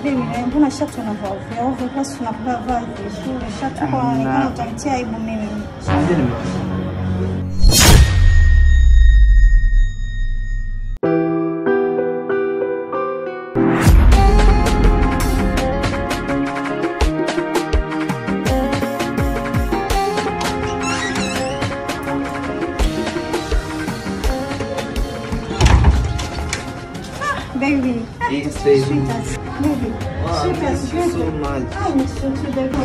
Baby, mbona shati unavaa ovyo ovyo? Basi unavaa vizuri. Shati kwa kama utanitia aibu mimi. Unajua nimechoka. Baby, yes, baby. Sweetheart, baby. Wow, sweetheart, thank you so much. I miss you too, baby.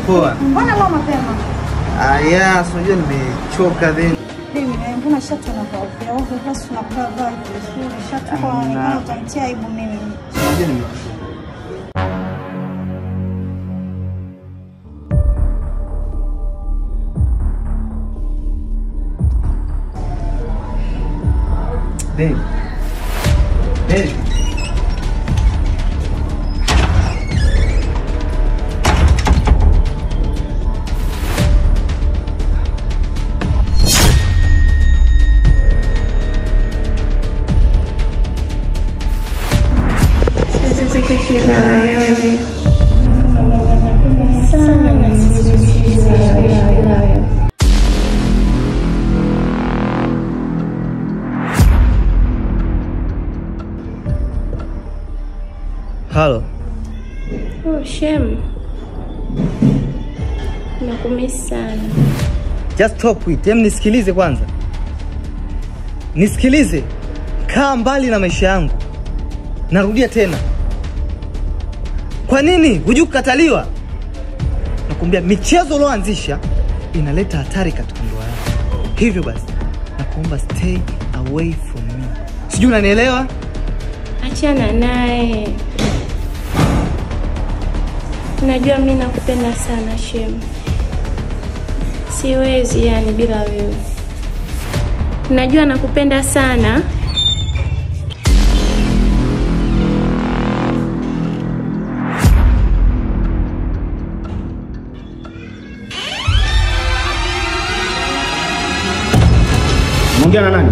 Poa. Mbona mama mapema? Ah, yeah, so unajua nimechoka then. Baby, mbona shati unavaa ovyo ovyo? Basi unavaa vizuri. Shati kwa kama utanitia aibu mimi. Unajua nimechoka. Baby. Baby. Halo. Oh, Shem. Nakumiss sana. Just stop it. Em, nisikilize kwanza. Nisikilize. Kaa mbali na maisha yangu. Narudia tena. Kwa nini hujui kukataliwa? Nakwambia michezo ulioanzisha inaleta hatari katika ndoa yako. Hivyo basi, nakuomba stay away from me. Sijui unanielewa? Achana naye. Unajua mimi nakupenda sana Shem. Siwezi yani bila wewe. Unajua nakupenda sana. Unaongea na nani?